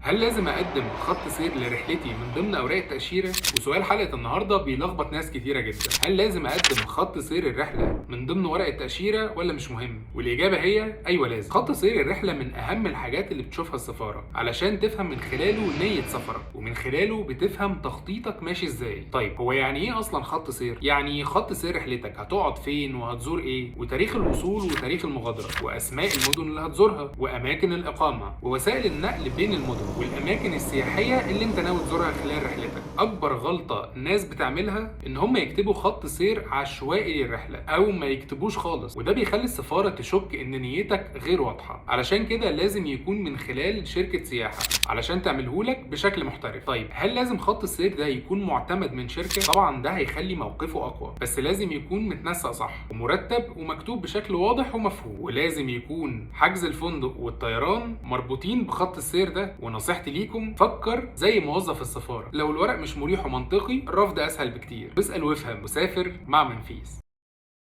هل لازم اقدم خط سير لرحلتي من ضمن اوراق التاشيره؟ وسؤال حلقة النهارده بيلخبط ناس كتيرة جدا. هل لازم اقدم خط سير الرحلة من ضمن ورق التاشيره ولا مش مهم؟ والاجابة هي ايوه لازم. خط سير الرحلة من اهم الحاجات اللي بتشوفها السفارة علشان تفهم من خلاله نيه سفرك، ومن خلاله بتفهم تخطيطك ماشي ازاي. طيب هو يعني ايه اصلا خط سير؟ يعني خط سير رحلتك، هتقعد فين وهتزور ايه، وتاريخ الوصول وتاريخ المغادرة، واسماء المدن اللي هتزورها، واماكن الاقامة، ووسائل النقل بين المدن، والاماكن السياحية اللي انت ناوي تزورها خلال رحلتك. اكبر غلطه الناس بتعملها ان هم يكتبوا خط سير عشوائي للرحلة او ما يكتبوش خالص، وده بيخلي السفارة تشك ان نيتك غير واضحة. علشان كده لازم يكون من خلال شركة سياحة علشان تعملهولك بشكل محترف. طيب هل لازم خط السير ده يكون معتمد من شركة؟ طبعا ده هيخلي موقفه اقوى، بس لازم يكون متنسق صح ومرتب ومكتوب بشكل واضح ومفهوم، ولازم يكون حجز الفندق والطيران مربوطين بخط السير ده. ونصيحتي ليكم، فكر زي موظف السفارة، لو الورق مش مريح ومنطقي الرفض اسهل بكتير. اسال وافهم وسافر مع منفيس.